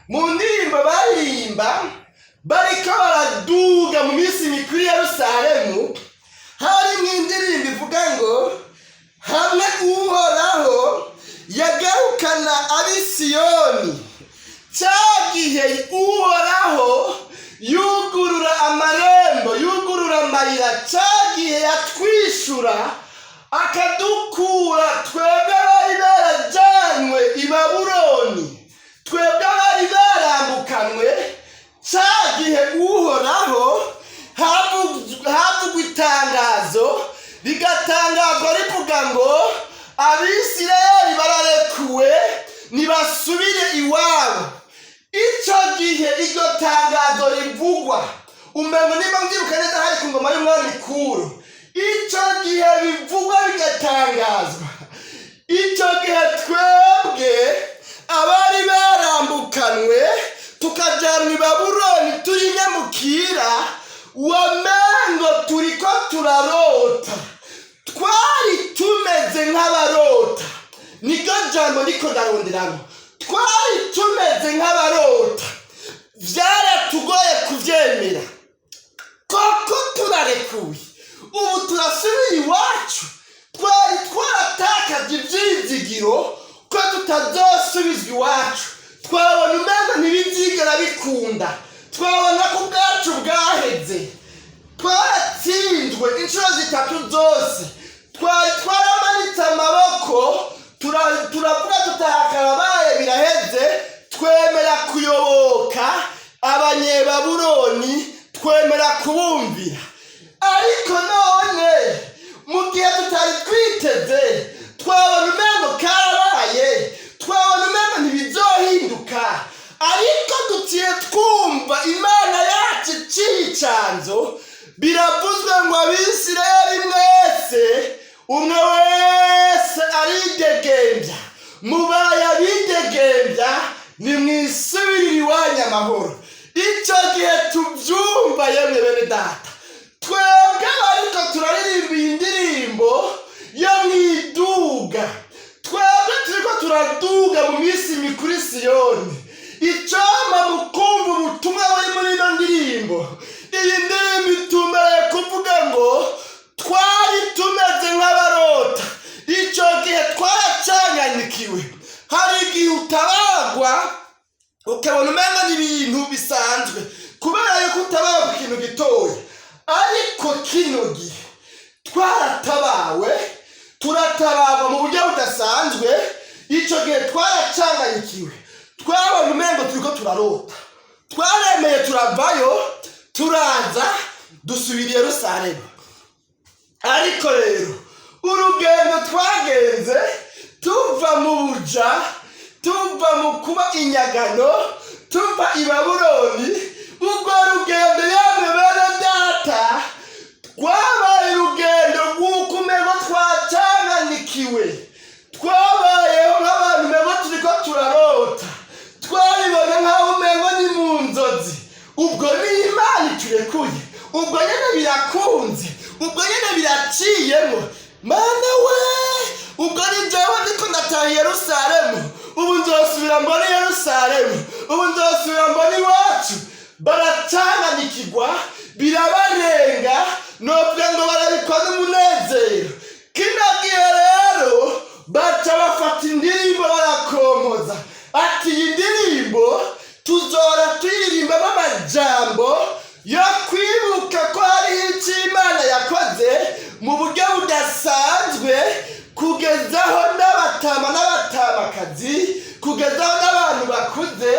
Mu ndirimbo baririmba bariko baraduga mu minsi mikuru i Yerusalemu, harimwo indirimbo ivuga ngo hamwe Uhoraho yagarukana ab'i Siyoni, cya gihe Uhoraho yugurura amarembo, yugurura amayira, cya gihe yatwishura akadukura twebwe bari barajanywe i Babuloni, twebwe bari barambukanwe, cya gihe Uhoraho havugwa itangazo rigatangazwa rivuga ngo Abisirayeli bararekuwe, nibasubire iwabo. Icyo gihe iryo tangazo rivugwa, umengo niba mbyibuka neza hari ku ngoma y'umwami Kuro. Icyo gihe bivugwa bigatangazwa, icyo gihe twebwe abari barambukanwe tukajyanwa i Babuloni turi nyamukira, wamengo turiko turarota, twari tumeze nk'abarota. Niryo jambo ndiko ndaronderamo: twari tumeze nk'abarota. Byaratugoye kubyemera. Koko turarekuwe, ubu turasubira iwacu? Twari twaratakaje ibyizigiro ko tutazosubizwa iwacu. Twabona umengo ntibizigera bikunda, twabona ko ubwacu bwaheze. Twaratsinzwe inshuro zitatu zose, twari twaramanitse amaboko, turavuga tutahakarabaye, biraheze. Twemera kuyoboka Abanyebabuloni, twemera kubumvira. Ariko none mu gihe tutari twiteze, twabona umengo karabaye, twabona umengo ntibizohinduka, ariko duciye twumva Imana yacu iciye icanzo, biravuzwe ngo Abisirayeli mwese, umwe wese aridegembya, mubaye abidegembya, nimwisubirire iwanyu amahoro. Icyo gihe tubyumva, yemwe bene data, twebwe ariko turaririmba iyi ndirimbo yo mu iduga, twebwe turiko turaduga mu minsi mikuru i Siyoni. Icampa mukumva ubutumwa buri muri ino ndirimbo. Iyi ndirimbo itumbereye kuvuga ngo twari tumeze nk'abarota. Icyo gihe twaracanganyikiwe. Hari igihe utabagwa ukabona umengo ni ibintu bisanzwe kubera yuko utabagwa ikintu gitoya, ariko kino gihe twaratabawe, turatabarwa mu buryo budasanzwe. Icyo gihe twaracanganyikiwe, twabona umengo turiko turarota. Twaremeye turavayo, turaza dusubira i Yerusalemu. Ariko rero urugendo twagenze tuva mu buja, tuva mu kuba inyagano, tuva i Babuloni, urwo rugendo, yemwe bene data, rwabaye urugendo rw'uko umengo twacanganikiwe. Twabayeho nk'abantu umengo turiko turarota, twabibona nk'aho umengo ni mu nzozi. Ubwo ni Imana iturekuye, ubwo nyene birakunze, ubwo nyene biraciyemo. Mana we, ubwo ni jewe ndiko ndataha i Yerusalemu, ubu nzosubira mbona Yerusalemu, ubu nzosubira mbona iwacu. Baracanganikirwa, birabarenga, novuga ngo barabikwa n'umunezero. Kino gihe rero baca bafata indirimbo barakompoza, ati iyi ndirimbo tuzora tuyiririmbamo amajambo yo kwibuka ko hariho icyo Imana yakoze mu buryo budasanzwe, kugezaho n'abatama n'abatamakazi, kugezaho n'abantu bakuze,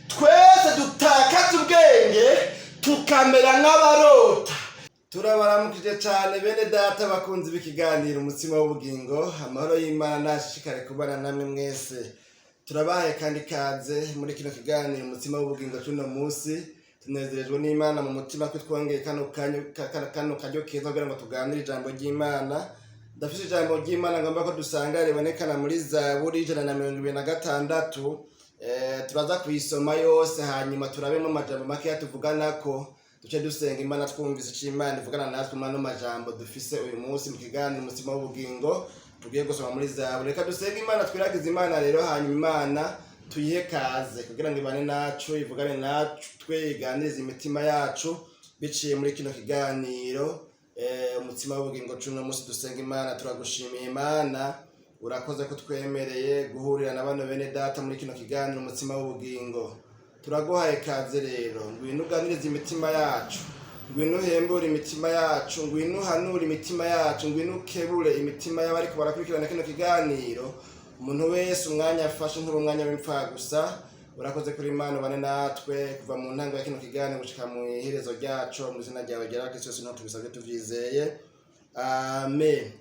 twese dutakaza ubwenge tukamera nk'abarota. Turabaramukije cyane bene data bakunze b'ikiganiro Umutsima w'Ubugingo. Amahoro y'Imana nashishikare kubana namwe mwese. Turabahaye kandi ikaze muri kino kiganiro Umutsima w'Ubugingo cy'uno munsi. Tunezerejwe n'Imana mu mutima ko twongeye kano karyo keza kugira ngo tuganire ijambo ry'Imana. Ndafise ijambo ry'Imana ngomba ko dusanga, ribonekana muri Zaburi 126. Turaza kuyisoma yose, hanyuma turabemo amajambo makeya tuvuganako, duce dusenga Imana twumvise ico Imana ivugana natwe muri ano majambo dufise uyu munsi mu kiganiro Umutsima w'Ubugingo tugiye gusoma muri Zaburi. Reka dusenge Imana, twiragize Imana rero, hanyuma Imana Tuyihe kaze kugira ngo ibane nacu, ivugane natwe, iganirize imitima yacu biciye muri kino kiganiro umutsima w'ubugingo c'uno munsi. Dusenga Imana. Turagushimiye Imana, urakoze ko twemereye guhurira na bano bene data muri kino kiganiro umutsima w'ubugingo. Turaguhaye kaze rero, ngwino uganirize imitima yacu, ngwino uhembure imitima yacu, ngwino uhanure imitima yacu, ngwino ukebure imitima y'abariko barakurikirana kino kiganiro. Umuntu wese umwanya afashe ntube umwanya w'impfagusa. Urakoze kuri Imana, ubane natwe kuva mu ntango ya kino kiganiro gushika mu iherezo ryaco. Mu izina ryawe ryera Kristo Yesu niho tubisabye tuvyizeye, amen.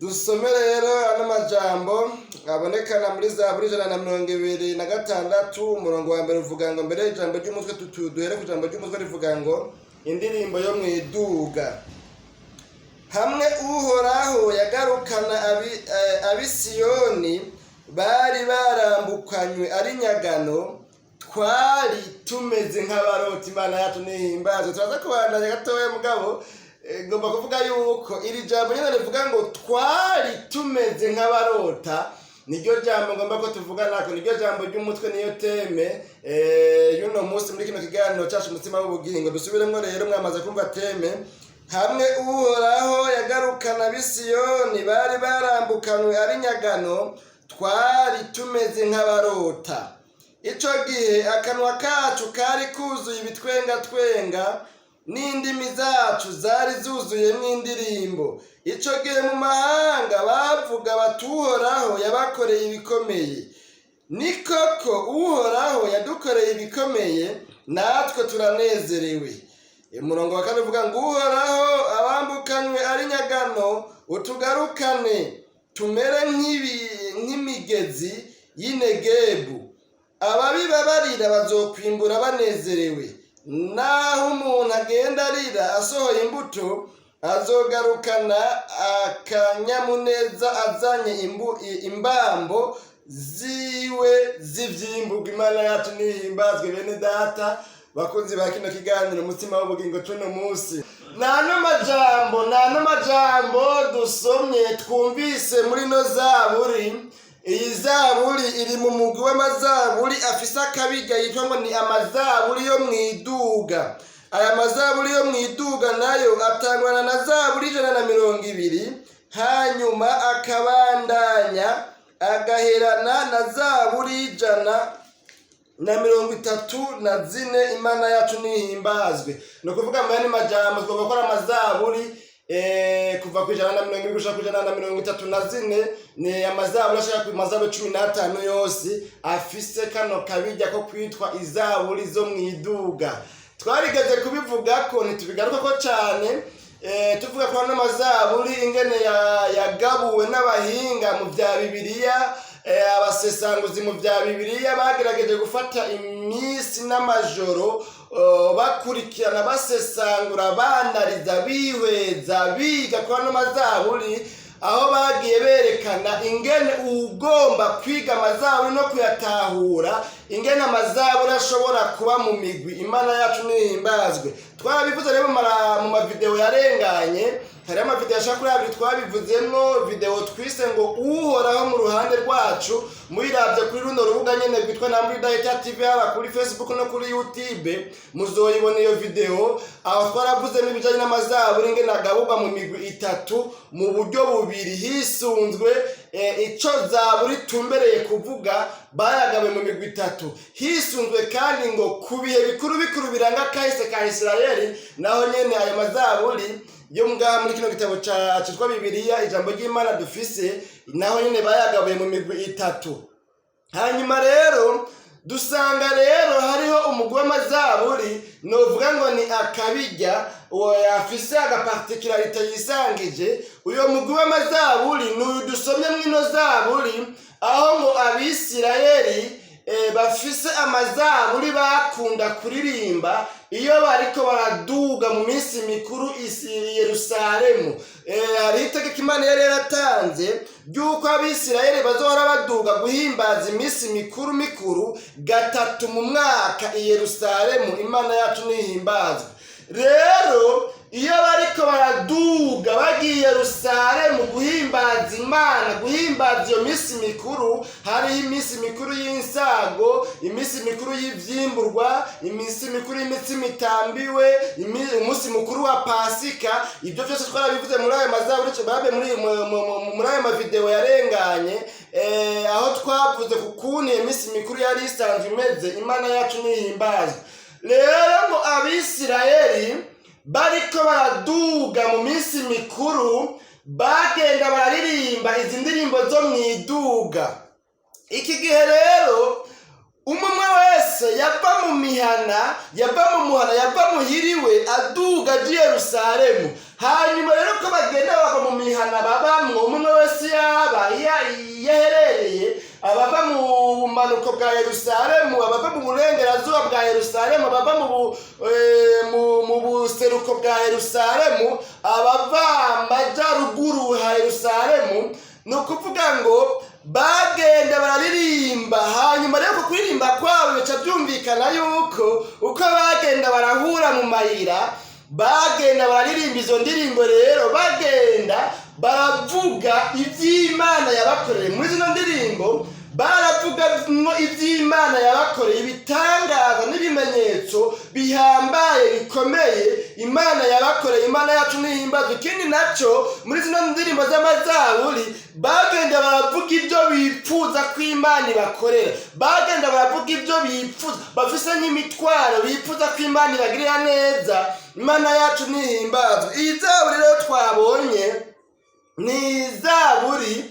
Dusome rero ano majambo abonekana muri Zaburi 126, umurongo wa mbere uvuga ngo, mbere y'ijambo ry'umutwe, duhere ku ijambo ry'umutwe rivuga ngo indirimbo yo mu iduga. Hamwe Uhoraho yagarukana ab'Isiyoni bari barambukanywe ari nyagano, twari tumeze nk'abarota. Imana yacu nihimbazwe. Turaza kubandanya gatoya, mugabo ngomba kuvuga yuko iri jambo nyine rivuga ngo twari tumeze nk'abarota niryo jambo ngomba ko tuvuga nako, niryo jambo ry'umutwe, niyo thème y'uno munsi muri kino kiganiro cyacu umutsima w'ubugingo. Dusubiremo rero, mwamaze kumva thème: hamwe Uhoraho yagarukana ab'Isiyoni bari barambukanywe ari nyagano, twari tumeze nk'abarota. Ico gihe akanwa kacu kari kuzuye ibitwengatwenga, n'indimi zacu zari zuzuyemwo indirimbo. Ico gihe mu mahanga bavuga bati: "Uhoraho yabakoreye ibikomeye." Ni koko, Uhoraho yadukoreye ibikomeye, natwe turanezerewe. Umurongo wa kane uvuga ngo: "Uhoraho, abambukanywe ari nyagano utugarukane, tumere nk'imigezi y'Inegebu. Ababiba barira bazokwimbura banezerewe. Naho umuntu agenda arira asohoye imbuto, azogarukana akanyamuneza azanye imbambo ziwe z'ivyimburwa." Imana yacu nihimbazwe. Bene data bakunzi ba kino kiganiro umutsima w'ubugingo c'uno munsi, nano majambo dusomye, twumvise muri no zaburi. Iyi zaburi iri mu mugwi w'amazaburi afise akabirya yitwa ngo ni amazaburi yo mwiduga. Aya mazaburi yo mwiduga nayo atangwana na Zaburi 120, hanyuma akabandanya agaherana na Zaburi 134. Imana yacu nihimbazwe. Ni ukuvuga mu yandi majambo, tugomba gukora amazaburi kuva ku 120 gushika ku 134. Ni amazaburi ashaka ku mazaburi 15 yose afise kano kabirya ko kwitwa izaburi zo mwiduga. Twarigeze kubivuga ko ntitubigaruka ko cyane, tuvuga ko ano mazaburi ingene yagabuwe n'abahinga mu bya Bibiliya, abasesanguzi mu bya Bibiliya bagerageje gufata iminsi n'amajoro, bakurikirana, basesangura, banariza, bihweza, biga kuri ano mazaburi, aho bagiye berekana ingene ugomba kwiga amazaburi no kuyatahura, ingene amazaburi ashobora kuba mu migwi. Imana yacu nihimbazwe. Twarabivuze rero mu mavideo yarenganye. Hariho amavideo ashaka kuri abiri twabivuzemwo, video twise ngo "Uhoraho mu ruhande rwacu". Muyiravye kuri runo rubuga nyene rwitwa Namburi Data TV, haba kuri Facebook no kuri YouTube, muzoyibona iyo video. Aho twaravuzemo ibijanye n'amazaburi, ingene agaburwa mu migwi itatu mu buryo bubiri hisunzwe ico zaburi tumbereye kuvuga. Bayagabuye mu migwi itatu hisunzwe kandi ngo ku bihe bikuru bikuru biranga kahise ka Isirayeli. Naho nyene ayo mazaburi yo ngaha muri kino gitabo citwa Bibiliya, ijambo ry'Imana dufise, naho nyene bayagabuye mu migwi itatu. Hanyuma rero dusanga rero hariho umugwi w'amazaburi novuga ngo ni akabirya, uwo yafise agaparticularité yisangije. Uyo mugwi w'amazaburi ni uyu dusomye mw'ino zaburi, aho ngo Abisirayeli bafise amazaburi bakunda kuririmba iyo bariko baraduga mu minsi mikuru i Yerusalemu. Hariho itegeko Imana yari yaratanze ry'uko Abisirayeli bazohora baduga guhimbaza iminsi mikuru mikuru gatatu mu mwaka i Yerusalemu. Imana yacu nihimbazwe. Rero Iyo bariko baraduga bagiye Yerusalemu guhimbaza Imana, guhimbaza iyo minsi mikuru, hariho iminsi mikuru y'insago, iminsi mikuru y'ivyimburwa, iminsi mikuru y'imitsima itambiwe, umunsi mukuru wa Pasika. Ibyo byose twarabivuze muri ayo mazaburi babe muri ayo mavideo yarenganye, aho twavuze ku kuntu iyo minsi mikuru yari isanzwe imeze. Imana yacu nihimbazwe. Rero ngo Abisirayeli bariko baraduga mu minsi mikuru, bagenda bararirimba izi ndirimbo zo mu iduga. Iki gihe rero umwe wese yava mu mihana, yava mu muhana, yava muhiriwe, aduga aja i Yerusalemu. Hanyuma rero ko bagenda bava mu mihana babamwo, umwe wese yaba iyo aherereye, abava mu bumanuko bwa Yerusalemu, abava mu burengerazuba bwa Yerusalemu, abava mu buseruko bwa Yerusalemu, abava amajyaruguru ha Yerusalemu, ni ukuvuga ngo bagenda bararirimba. Hanyuma rero ku kuririmba kwabo bica byumvikana yuko uko bagenda barahura mu mayira, bagenda bararirimba izo ndirimbo. Rero bagenda baravuga iby'Imana yabakoreye. Muri zino ndirimbo baravugamwo iby'Imana yabakoreye, ibitangaza n'ibimenyetso bihambaye bikomeye Imana yabakoreye. Imana yacu nihimbazwe. Ikindi nacyo, muri zino ndirimbo z'amazaburi bagenda baravuga ibyo bipfuza ko Imana ibakorera, bagenda baravuga ibyo bipfuza, bafise nk'imitwaro bipfuza ko Imana ibagirira neza. Imana yacu nihimbazwe. Iyi zaburi rero twabonye ni zaburi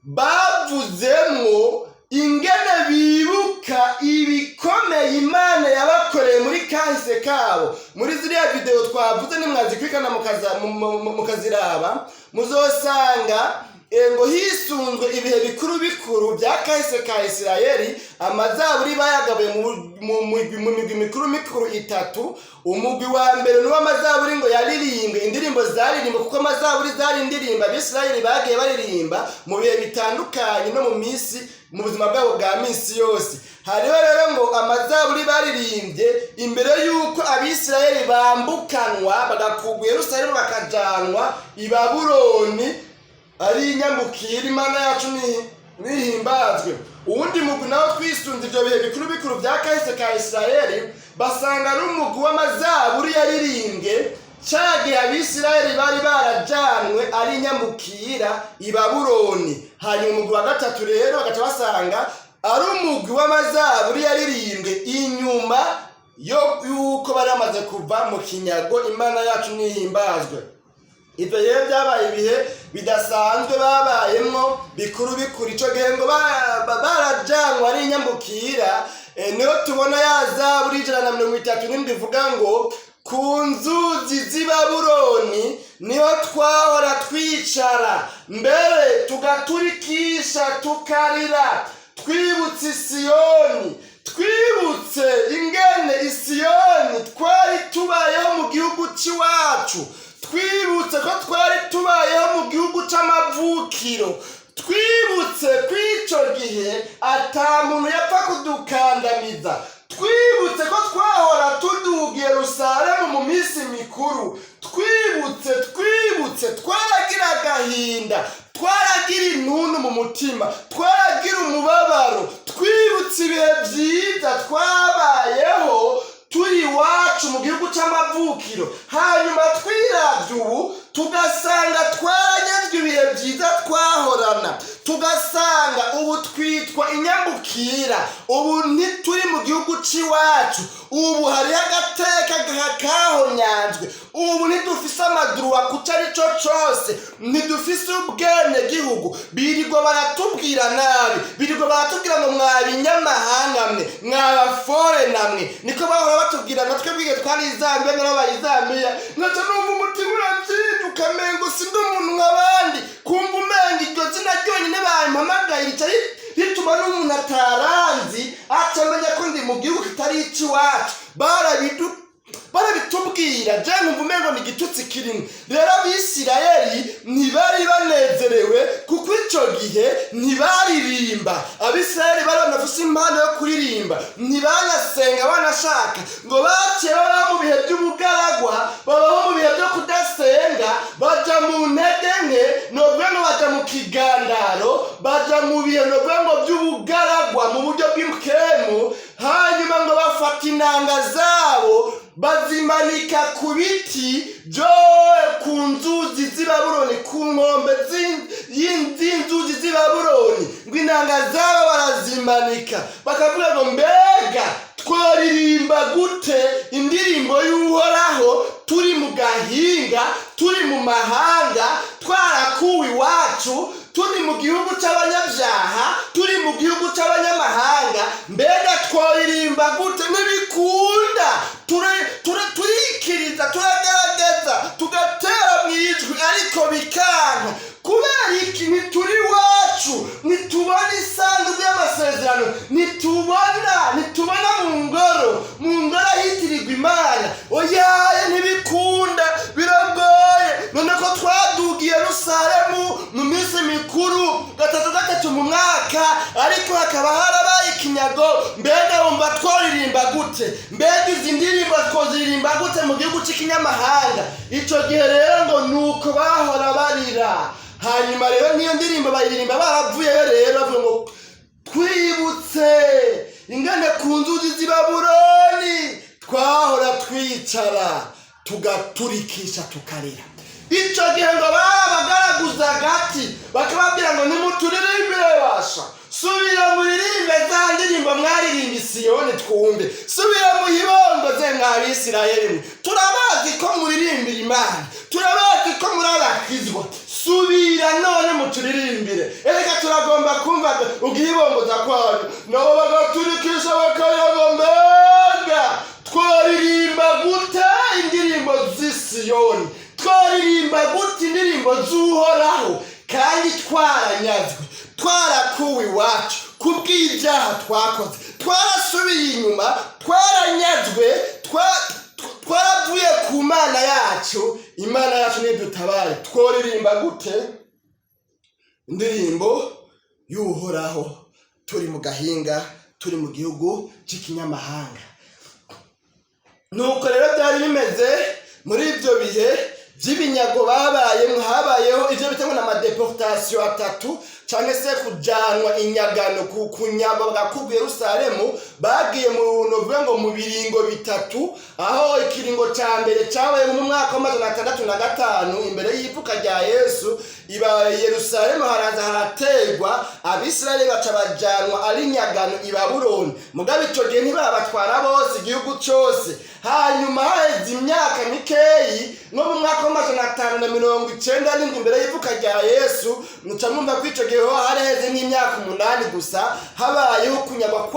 bavuzemwo ingene bibuka ibikomeye Imana yabakoreye muri kahise kabo. Muri ziriya video twavuze, nimwazikurikirana mukaziraba, muzosanga ngo hisunzwe ibihe bikuru bikuru bya kahise ka Isirayeli, amazaburi bayagabuye mu migwi mikuru mikuru itatu. Umugwi wa mbere ni uw'amazaburi ngo yaririmbwe, indirimbo zaririmbwe, kuko amazaburi zari indirimbo Abisirayeli bagiye baririmba mu bihe bitandukanye no mu minsi, mu buzima bwabo bwa minsi yose. Hariho rero ngo amazaburi baririmbye imbere y'uko Abisirayeli bambukanwa, bagakugwa Yerusalemu bakajanwa i Babuloni ari inyambukira. Imana yacu nihimbazwe. Uwundi mugwi nawo twisunze ibyo bihe bikuru bikuru bya kahise ka Isirayeli, basanga ari umugwi w'amazaburi yaririmbwe ca gihe Abisirayeli bari barajanwe ari inyambukira i Babuloni. Hanyuma umugwi wa gatatu rero bagaca basanga ari umugwi w'amazaburi yaririmbwe inyuma yo yuko bari bamaze kuva mu kinyago. Imana yacu nihimbazwe. Ibyo rero byabaye ibihe bidasanzwe babayemwo bikuru bikuru. Ico gihe ngo barajanwa ari inyambukira, niho tubona ya zaburi 137 ivuga ngo: "Ku nzuzi z'i Babuloni niho twahora twicara, mbere tugaturikisha tukarira, twibutse Isiyoni, twibutse ingene Isiyoni twari tubayeho mu gihugu cy'iwacu, twibutse ko twari tubayeho mu gihugu c'amavukiro, twibutse ko ico gihe ata muntu yapfa kudukandamiza, twibutse ko twahora tuduga Yerusalemu mu minsi mikuru, twibutse twaragira agahinda, twaragira intuntu mu mutima, twaragira umubabaro, twibutse ibihe byiza twabayeho turi iwacu mu gihugu c'amavukiro. Hanyuma twiravye ubu tugasanga twaranyazwe ibihe byiza twahorana, tugasanga ubu twitwa inyambukira, ubu ntituri mu gihugu c'iwacu, ubu hariho agateka kahonyanzwe, ubu ntidufise amadroits kuco ari co cose, ntidufise ubwene gihugu, birirwa baratubwira nabi, birirwa baratubwira ngo mwa binyamahanga mwe, mwa foreigner mwe." Niko bahora batubwira natwe bwige twari Izambiya, narabaye Izambiya, nkaca numva umutima uravyinduka, ukamengo sindi umuntu nk'abandi, kumva umenga iryo zina ryonyine bampamagaye rica rituma n'umuntu ataranzi aca amenya ko ndi mu gihugu kitari ic'iwacu. Barabitubwira, je nkumva umengo ni igitutsi kirimo. Rero Abisirayeli ntibari banezerewe, kuko ico gihe ntibaririmba. Abisirayeli bari banafise impano yo kuririmba, ntibanasenga banashaka. Ngo baciye baba mu bihe by'ubugaragwa, babaho mu bihe byo kudasenga, baja mu ntege nke, novuga ngo baja mu kigandaro, baja mu bihe novuga ngo by'ubugaragwa mu buryo bw'impwemu. Hanyuma ngo bafata inanga zabo, bazimanika ku biti byo ku nzuzi z'i Babuloni, ku nkombe z'inzuzi z'i Babuloni. Ngo inanga zabo barazimanika, bakavuga ngo: "Mbega twaririmba gute indirimbo y'Uhoraho turi mu gahinga, turi mu mahanga, twarakuwe iwacu, turi mu gihugu cy'abanyabyaha, turi mu gihugu cy'abanyamahanga? Mbega twaririmba gute? Ntibikunda." Turikiriza, turagerageza, tugatera mu ijwi, ariko bikanka. Kubera iki? Ntituri iwacu, ntitubona isanduku y'amasezerano, ntitubona mu ngoro ahitirirwa Imana. Oyaye, ntibikunda, biragoye. None ko twadugiye Yerusalemu mu minsi mikuru gatatu gatatu mu mwaka, ariko hakaba harabaye ikinyago, mbega wumva tworirimba gute? Mbega izi ndirimbo twoziririmba gute mu gihugu cy'ikinyamahanga? Icyo gihe rero ngo nuko bahora barira. Hanyuma rero niyo ndirimbo bayiririmba baravuyeyo. Rero bavuga ngo: "Twibutse ingene ku nzuzi z'i Babuloni twahora twicara, tugaturikisha, tukarira." Icyo gihe ngo barabagaraguza agati, bakababwira ngo: "Nimuturirimbire basha, subira muririmbe za ndirimbo mwaririmba i Siyoni twumve, subira muhibongoze mw'Abisirayeli mwe. Turabazi ko muririmbira Imana, turabazi ko muri abakizwa. Subira none muturirimbire, erega turagomba kumva ubwibongoza kwanyu." Nabo bagaturikisha, bakayaga. Mbega twaririmba gute indirimbo z'i Siyoni? Twaririmba gute indirimbo z'Uhoraho kandi twaranyazwe, twarakuwe iwacu kubw'ibyaha twakoze, twarasubiye inyuma, twaranyazwe, twaravuye ku Mana yacu? Imana yacu nidutabare. Tworirimba gute indirimbo y'Uhoraho turi mu gahinga, turi mu gihugu cy'ikinyamahanga?" Nuko rero byari bimeze muri ibyo bihe by'ibinyago babayemo. Habayeho ibyo bita ngo n'ama déportation atatu, cyangwa se kujanwa inyagano, kunyagwa bagakurwa Yerusalemu. Bagiye mu novuga ngo mu biringo bitatu, aho ikiringo cya mbere cyabaye mu mwaka wa 605 imbere y'ivuka rya Yesu. Iba Yerusalemu haraza harategwa, Abisirayeli baca bajanwa ari inyagano i Babuloni. Mugabo ico gihe ntibabatwara bose, igihugu cose. Hanyuma haheze imyaka mikeyi, nko mu mwaka wa 597 imbere y'ivuka rya Yesu, muca mwumva ko ico gihe ho hari heze nk'imyaka 8 gusa, habayeho kunyagwa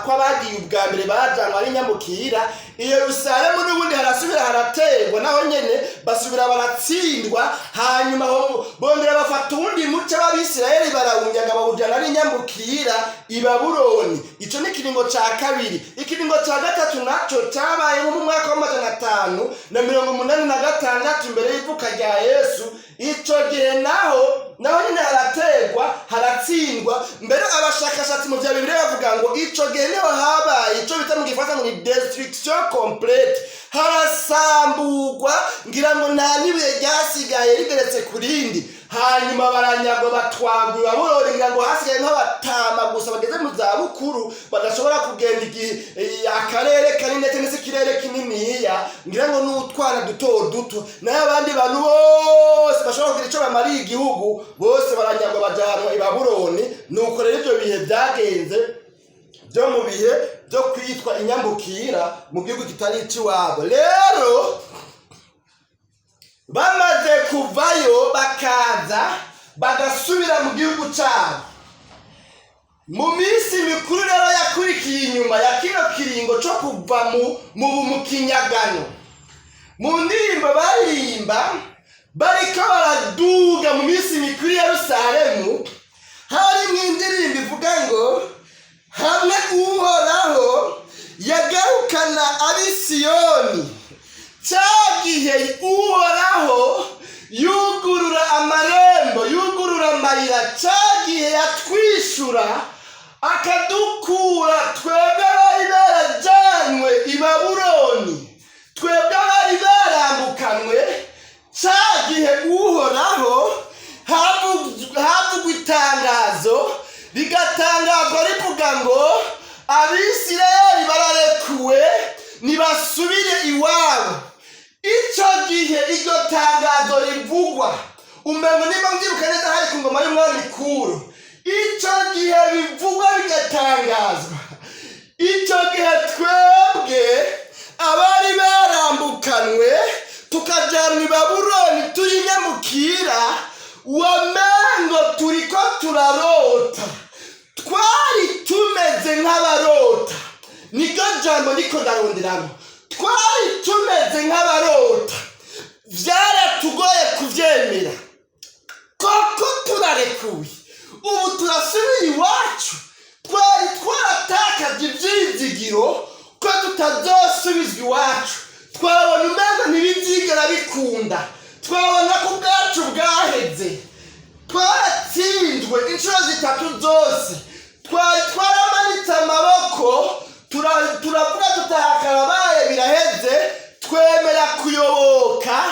kw'abagiye ubwa mbere bajanwa ari nyamukira i Yerusalemu. N'ubundi harasubira haraterwa, naho nyene basubira baratsindwa. Hanyuma ho bongera bafata uwundi muce w'Abisirayeli, barawunyaga, bawujana ari nyamukira i Babuloni. Ico ni ikiringo ca kabiri. Ikiringo ca gatatu naco cabaye nko mu mwaka wa 586 imbere y'ivuka rya Yesu. Ico gihe naho nyine haraterwa, haratsindwa. Mbere abashakashatsi mu vya Bibiliya bavuga ngo ico gihe niho habaye ico bita mu Gifaransa ngo ni destruction complète, harasamburwa, ngira ngo nta n'ibuye ryasigaye rigeretse ku rindi. Hanyuma baranyagwa, batwagwa i Babuloni. Ngira ngo hasigaye nk'abatama gusa bageze mu za bukuru, badashobora kugenda igihe akarere kanini cyangwa se ikirere kininiya, ngira ngo n'utwana duto duto. Nayo abandi bantu bose bashobora kugira icyo bamariye igihugu, bose baranyagwa, bajanwa i Babuloni. Nuko rero ibyo bihe byagenze byo mu bihe byo kwitwa inyambukira mu gihugu kitari icy'iwabo. Rero bamaze kuvayo, bakaza bagasubira mu gihugu cyabo, mu minsi mikuru rero yakurikiye inyuma ya kino kiringo cyo kuva mu kinyagano, mu ndirimbo baririmba bariko baraduga mu minsi mikuru i Yerusalemu, harimwo indirimbo ivuga ngo: "Hamwe Uhoraho yagarukana ab'i Siyoni." Cya gihe Uhoraho yugurura amarembo, yugurura amayira, cya gihe yatwishura akadukura twebwe bari barajanywe i Babuloni, twebwe bari barambukanwe. Cya gihe Uhoraho havugwa itangazo, rigatangazwa rivuga ngo Abisirayeli bararekuwe, nibasubire iwabo. Icyo gihe iryo tangazo rivugwa, umengo niba mbyibuka neza hari ku ngoma y'umwami Kuro. Icyo gihe bivugwa bigatangazwa, icyo gihe twebwe abari barambukanwe tukajyanwa i Babuloni turi nyamukira, wamengo turiko turarota, twari tumeze nk'abarota. Niryo jambo ndiko ndaronderamo. Twari tumeze nk'abarota, byaratugoye kubyemera. Koko turarekuwe, ubu turasubira iwacu? Twari twaratakaje ibyizigiro ko tutazosubizwa iwacu. Twabona umengo ntibizigera bikunda, twabona ko ubwacu bwaheze, twaratsinzwe inshuro zitatu zose. Twari twaramanitse amaboko, turavuga tutahakarabaye, biraheze. Twemera kuyoboka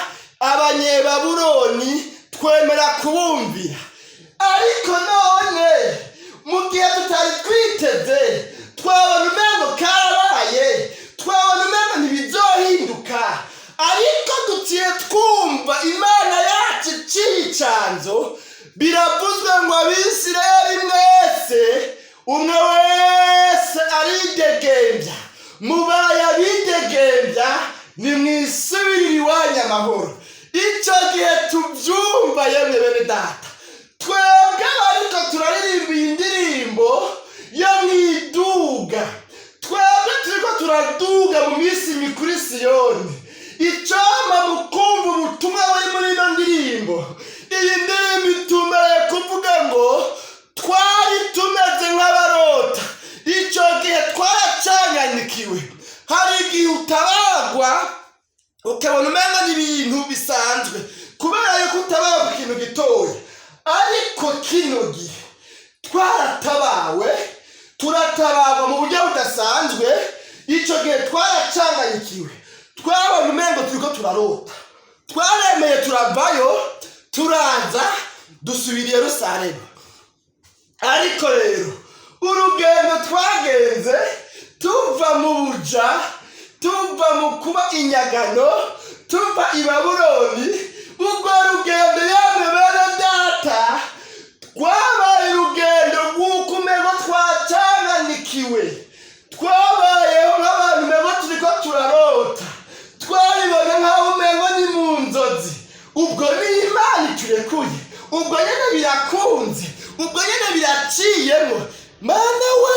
Abanyebabuloni, twemera kubumvira. Ariko none mu gihe tutari twiteze, twabona umengo karabaye, twabona umengo ntibizohinduka, ariko duciye twumva Imana yacu iciye icanzo, biravuzwe ngo Abisirayeli mwese, umwe wese aridegembya, mubaye abidegembya, nimwisubirire iwanyu amahoro. Icyo gihe tubyumva, yemwe bene data, twebwe ariko turaririmba iyi ndirimbo yo mu iduga, twebwe turiko turaduga mu minsi mikuru i Siyoni. Icampa mukumva ubutumwa buri muri ino ndirimbo. Iyi ndirimbo itumbereye kuvuga ngo twari tumeze nk'abarota. Icyo gihe twaracanganyikiwe. Hari igihe utabagwa ukabona umengo ni ibintu bisanzwe, kubera yuko utabagwa ikintu gitoya. Ariko kino gihe twaratabawe, turatabarwa mu buryo budasanzwe. Icyo gihe twaracanganyikiwe, twabona umengo turiko turarota. Twaremeye turavayo, turaza dusubira i Yerusalemu. Ariko rero urugendo twagenze tuva mu buja, tuva mu kuba inyagano, tuva i Babuloni, urwo rugendo, yamwe bene data, rwabaye urugendo rw'uko umengo twacanganikiwe. Twabayeho nk'abantu umengo turiko turarota, twabibona nk'aho umengo ni mu nzozi. Ubwo ni Imana iturekuye, ubwo nyene birakunze, ubwo nyene biraciyemo. Mana we,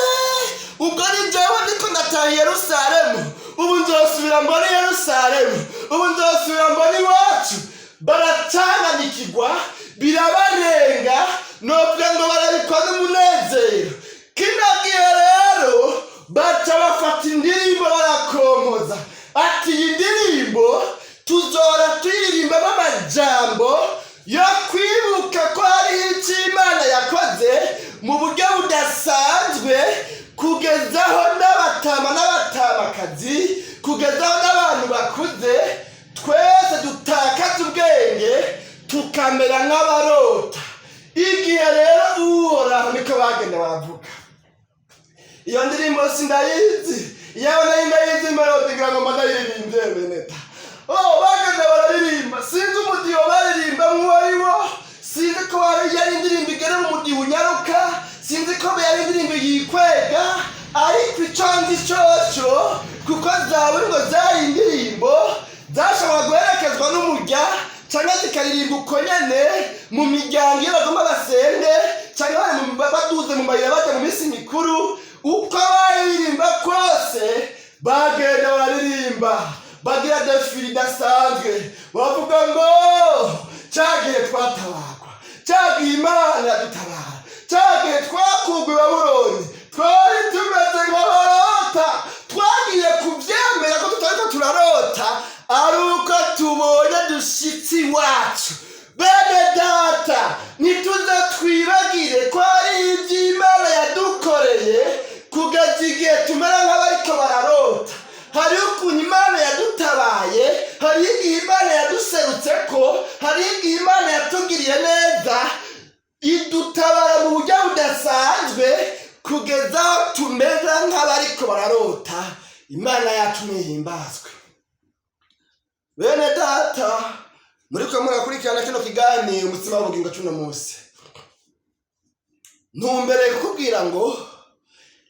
ubwo ni jewe ndiko ndataha i Yerusalemu, ubu nzosubira mbona i Yerusalemu, ubu nzosubira mbona iwacu. Baracanganikirwa, birabarenga, novuga ngo barabikwa n'umunezero. Kino gihe rero baca bafata indirimbo barakompoza, ati iyi ndirimbo tuzora tuyiririmbamo amajambo yo kwibuka ko hariho icyo Imana yakoze mu buryo budasanzwe, kugezaho n'abatama n'abatamakazi, kugezaho n'abantu bakuze, twese dutakaza ubwenge tukamera nk'abarota. Igihe rero Uhoraho, niko bagenda baravuga. Iyo ndirimbo sindayizi, iyaba nari ndayizi melody ngira ngo mba ndayiririmbye beneta. Oh, bagenda bararirimba, sinzi umudiho baririmba nk'uwo ari wo, sinzi ko yari indirimbo igera mu mudiho unyaruka, sinzi ko yari indirimbo yikwega. Ariko ico nzi coco, kuko zaburi ngo zari indirimbo zashobora guherekezwa n'umurya cyangwa zikaririmba uko nyene mu miryango iyo bagomba basenge, cyangwa bari baduze mu mayira bajya mu minsi mikuru. Uko baririmba kose, bagenda bararirimba, bagira défilé idasanzwe, bavuga ngo cyagihe twatabarwa, cyagihe Imana yadutabara, cyagihe twakugwa i Babuloni, twari tumeze nk'abarota. Twagiye kubyemera ko tutariko turarota, ari Hariho igihe Imana yaduserutse ko, hariho igihe Imana yatugiriye neza, idutabara mu buryo budasanzwe, kugeza aho tumeze nk'abariko bararota. Imana yacu ntihimbazwe. Bene data, muriko murakurikirana kino kiganiro Umutsima w'Ubugingo cuno munsi, ntumbereye kukubwira ngo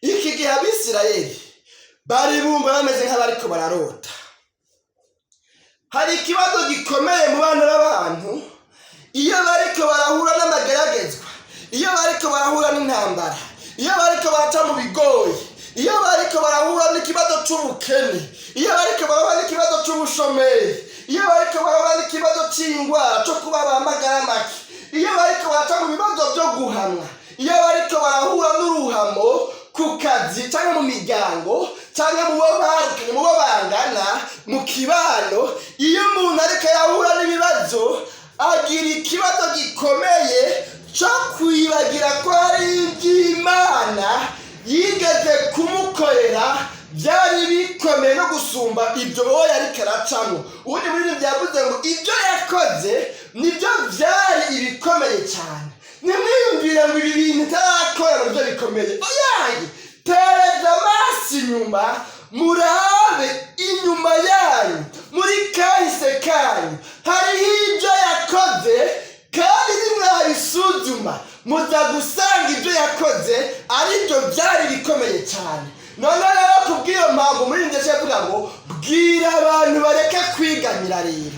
iki gihe Abisirayeli bari bumva bameze nk'abariko bararota. Hari ikibazo gikomeye mu bana b'abantu: iyo bariko barahura n'amageragezwa, iyo bariko barahura n'intambara, iyo bariko baraca mu bigoyi, iyo bariko barahura n'ikibazo c'ubukene, iyo bariko barahura n'ikibazo c'ubushomeri, iyo bariko barahura n'ikibazo c'ingwara, co kuba bamagara make, iyo bariko baraca mu bibazo vyo guhamwa, iyo bariko barahura n'uruhamo ku kazi cyangwa mu miryango cyangwa mu bo barukanye, mu bo bangana, mu kibano, iyo umuntu ariko arahura n'ibibazo, agira ikibazo gikomeye cyo kwibagira ko hari iby'Imana yigeze kumukorera byari bikomeye no gusumba ibyo uwo yariko aracamo. Ubundi muri ibyo yavuze ngo ibyo yakoze nibyo byari ibikomeye cyane. Nimwiyumvire ngo ibi bintu itarakora nibyo bikomeye. Oyaye, tereza amaso inyuma, murabe inyuma yanyu, muri kahise kanyu hariho ibyo yakoze, kandi nimwabisuzuma muza gusanga ibyo yakoze ari byo byari bikomeye cyane. None rero kubw'iyo mpamvu muri iryo avuga ngo bwira abantu bareke kwiganyira. Rero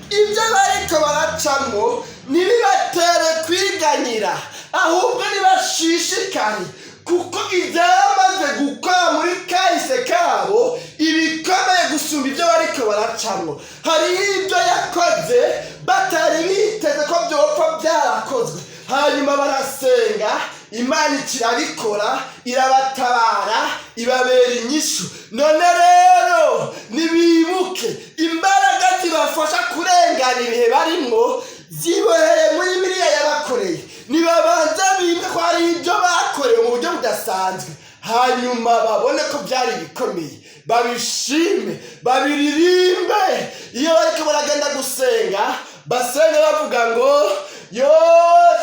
ibyo bariko baracamwo ntibibatere kwiganyira, ahubwo nibashishikare, kuko ibyaramaze gukora muri kahise kabo ibikomeye gusumba ibyo bariko baracamwo. Hariho ibyo yakoze batari biteze ko byopfa byarakozwe, hanyuma barasenga, Imana ikirabikora, irabatabara, ibabera inyishu. None rero nibibuke imbaraga zibafasha kurengana ibihe barimwo zibohere muri biriya yabakoreye. Nibabanza bibuke ko hari ibyo bakorewe mu buryo budasanzwe, hanyuma babone ko byari bikomeye, babishime, babiririmbe. Iyo bariko baragenda gusenga, basenga bavuga ngo: "Yo,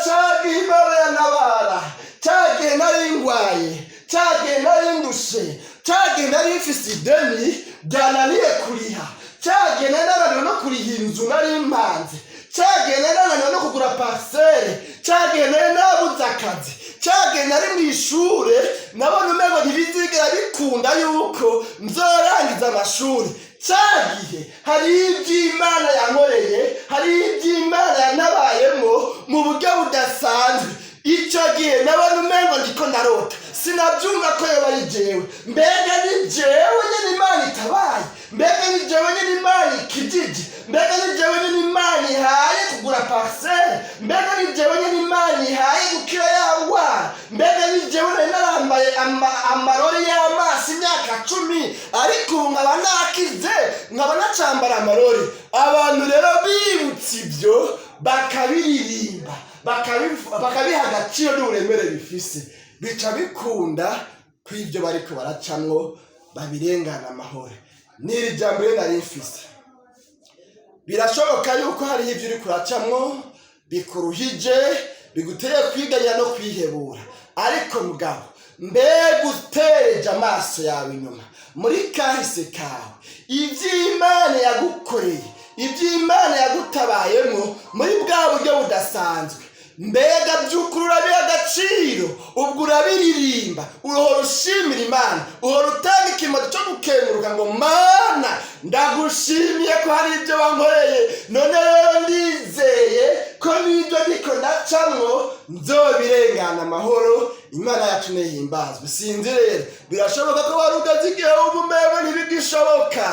cagihe Imana yantabara, cagihe nari ngwaye, cagihe nari ndushe, cagihe nari mfise ideni ryananiye kuriha, cagihe nari nananiwe no kuriha inzu nari mpanze, cagihe nari nananiwe no kugura parcelle, cagihe nari nabuze akazi, cagihe nari mu ishure nabona umengo ntibizigera bikunda yuko nzorangiza amashuri, cagihe hari iby'Imana yankoreye, hari iby'Imana yanabayemo mu buryo budasanzwe. Icyo gihe nabona umengo ndiko ndarota, sinabyumva ko yoba ari jewe. Mbega ni jewe nyene Imana itabaye? Mbega ni jewe nyene Imana ikijije? Mbega ni jewe nyene Imana ihaye kugura parcelle? Mbega ni jewe nyene Imana ihaye gukira ya ngwara? Mbega ni jewe nari narambaye amarori y'amaso imyaka 10, ariko ubu nkaba nakize, nkaba nacambara amarori?" Abantu rero bibutse ibyo, bakabiririmba, bakabiha agaciro n'uburemere bifise, bica bikunda ko ibyo bariko baracamwo babirengana amahoro. N'iri jambo rero nari mfise: birashoboka yuko hariho ibyo uri kuracamwo bikuruhije, biguteye kwiganya no kwihebura, ariko mugabo mbega utereje amaso yawe inyuma muri kahise kawe, iby'Imana yagukoreye, iby'Imana yagutabayemo muri bwa buryo budasanzwe, mbega by'ukuri urabiha agaciro? Ubwo urabiririmba, uhora ushimira Imana, uhora utanga ikimazi cyo gukenguruka ngo: "Mana, ndagushimiye ko hari ibyo wankoreye. None rero ndizeye ko n'ibyo ndiko ndacamwo nzobirengana amahoro." Imana yacu ntihimbazwe. Sinzi rero, birashoboka ko wari ugaze igihe wumva umengo ntibigishoboka,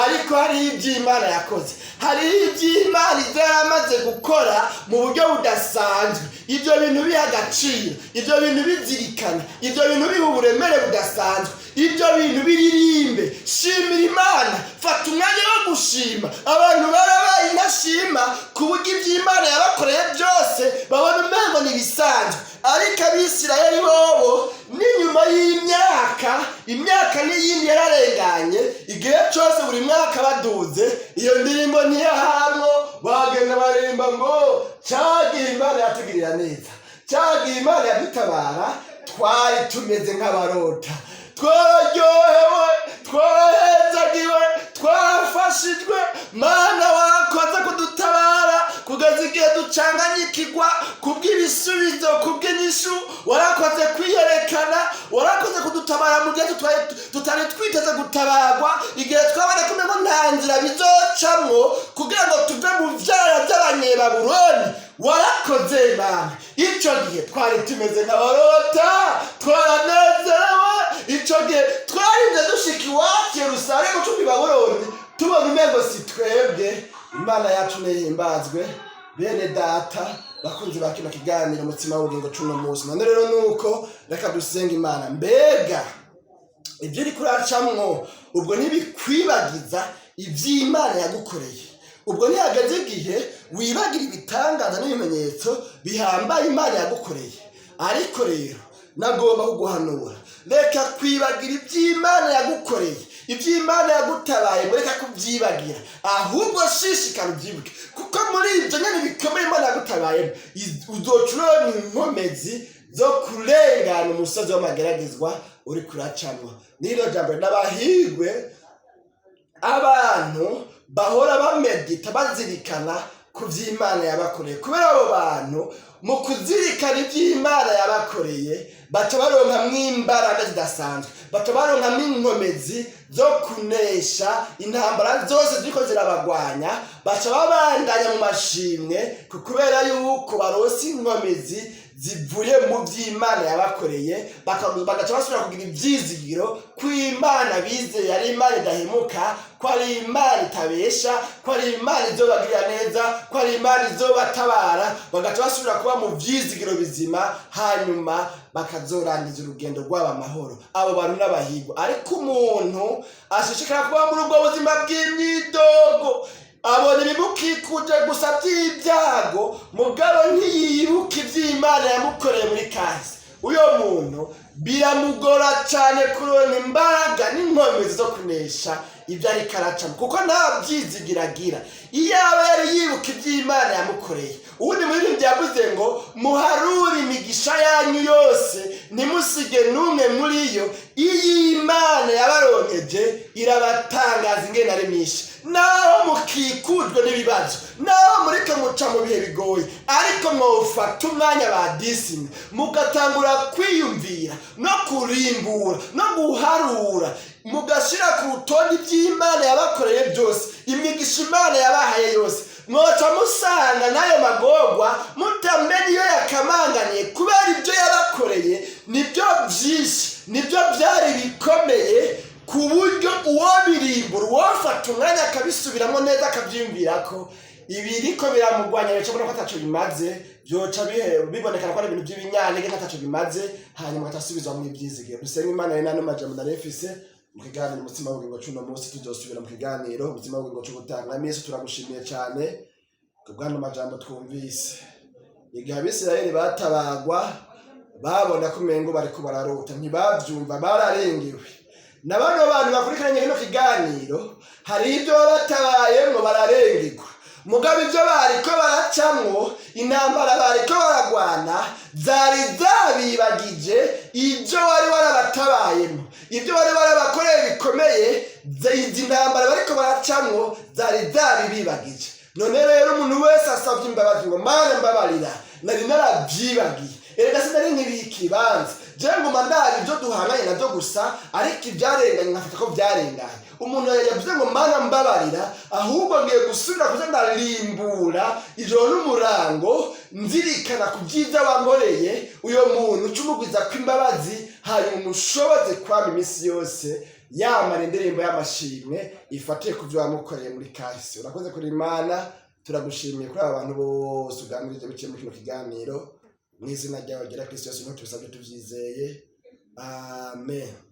ariko hariho iby'Imana yakoze, hariho iby'Imana ibyo yaramaze gukora mu buryo budasanzwe. Ibyo bintu biha agaciro, ibyo bintu bizirikana, ibyo bintu biha uburemere budasanzwe, ibyo bintu biririmbe. Shimira Imana, fata umwanya wo gushima. Abantu barabaye intashima ku buryo iby'Imana yabakoreye byose babona umengo ni ibisanzwe, ariko Abisirayeli bobo n'inyuma y'imyaka, imyaka n'iyindi yararenganye. Barenganye igihe cyose, buri mwaka baduze, iyo ndirimbo ntiyahamwo. Bagenda baririmba ngo cagihe Imana yatugirira neza, cagihe Imana yadutabara, twari tumeze nk'abarota, twararyohewe, twarahezagiwe, twarafashijwe. Mana, warakoze kudutabara kugeza igihe ducanganyikirwa kubw'ibisubizo, kubw'inyishu. Warakoze kwiyerekana, warakoze kudutabara mu gihe tutari twiteze gutabarwa, igihe twabona ko umengo nta nzira bizocamwo kugira ngo tuve mu vyara by'Abanyebabuloni. Warakoze, Imana. Ico gihe twari tumeze nk'abarota, twaranezerewe. Ico gihe twarinze dushika iwacu Yerusalemu cumi Babuloni, tubona umengo si twebwe. Imana yacu nihimbazwe. Bene data bakunzi ba kino kiganiro Umutsima w'Ubugingo cuno munsi, none rero nuko reka dusenga Imana. Mbega ibyo uri kuracamwo, ubwo ntibikwibagiza iby'Imana yagukoreye? Ubwo ntihageze igihe wibagira ibitangaza n'ibimenyetso bihambaye Imana yagukoreye? Ariko rero nagomba kuguhanura, reka kwibagira iby'Imana yagukoreye, iby'Imana yagutabaye. Reka kubyibagira, ahubwo shishikara ubyibuke, kuko muri ibyo nyine bikomeye Imana yagutabayemo uzoca uronka inkomezi zo kurengana umusozi w'amageragezwa uri kuracamwa. N'iryo jambo n'abahigwe abantu bahora bamedita, bazirikana ku by'Imana yabakoreye, kubera abo bantu mu kuzirikana iby'Imana yabakoreye baca baronkamwo imbaraga zidasanzwe, baca baronkamwo inkomezi zo kunesha intambara zose ziriko zirabagwanya. Baca babandanya mu mashimwe kubera yuko baronse inkomezi zivuye mu by'Imana yabakoreye, bagaca basubira kugira ibyizigiro ko Imana bizeye ari Imana idahemuka, ko ari Imana itabesha, ko ari Imana izobagirira neza, ko ari Imana izobatabara. Bagaca basubira kuba mu byizigiro bizima, hanyuma bakazorangiza urugendo rwabo amahoro. Abo bantu n'abahigwa. Ariko umuntu ashishikara kuba muri ubwo buzima bw'imyidogo, abona ibimukikuje gusa by'ibyago, mugabo ntiyibuka iby'Imana yamukoreye muri kahise, uyo muntu biramugora cyane kuronka imbaraga n'inkomezi zo kunesha ibyo ariko aracamo, kuko nta byizigira agira. Iyo aba yari yibuka iby'Imana yamukoreye, ubundi muririmbyi yavuze ngo muharure imigisha yanyu yose, ntimusige n'umwe muri yo. Iyo Imana yabaronkeje irabatangaza ingene ari myinshi. Naho mukikujwe n'ibibazo, naho muriko muca mu bihe bigoye, ariko mwofata umwanya ba disine mugatangura kwiyumvira no kurimbura no guharura, mugashyira ku rutonde iby'Imana yabakoreye byose, imigisha Imana yabahaye yose, mwoca musanga n'ayo magorwa mutamenye iyo yakamanganiye, kubera ibyo yabakoreye nibyo byinshi, nibyo byari bikomeye, ku buryo uwo birimbura, uwofata umwanya akabisubiramo neza, akabyiyumvira ko ibiriko biramugwanya, bica ko ataco bimaze, byoca bibonekana ko ari ibintu by'ibinyantege, ko ataco bimaze, hanyuma agasubizwa mu ibyizigiro. Dusenga Imana. Rero n'ano majambo narefise mu kiganiro Umutsima w'Ubugingo c'uno munsi, tuzosubira mu kiganiro Umutsima w'Ubugingo c'ubutanga. Yesu, turagushimiye cyane kubw'ano majambo twumvise. Igihe Abisirayeli batabagwa, babona ko umengo bariko bararota, ntibavyumva, bararengewe. Na bano bantu bakurikiranye kino kiganiro, hari ibyo baba batabayemwo bararengerwa, mugabo ibyo bariko baracamwo, intambara bariko baragwana, zari zabibagije ibyo wari warabatabayemo, ibyo wari warabakoreye bikomeye. Izi ntambara bariko baracamwo zari zabibibagije. None rero umuntu wese asabye imbabazi ngo Mana mbabarira, nari narabyibagiye, erega sinari nkibiha ikibanza, jewe nguma ndaba ibyo duhanganye nabyo gusa, ariko ibyarenganye nkafata ko byarenganye. Umuntu yavuze ngo Mana mbabarira, ahubwo ngiye gusubira kuza ndarimbura ijoro n'umurango nzirikana ku byiza wankoreye, uyo muntu uca umugwiza kw'imbabazi, hanyuma umushoboze kwama iminsi yose yamara indirimbo y'amashimwe ifatiye ku byo wamukoreye muri kahise. Urakoze kuri Imana, turagushimiye kuri aba bantu bose uganirije biciye muri kino kiganiro. Mu izina ryawe ryera Kristo Yesu niho tubisabye tubyizeye, amen.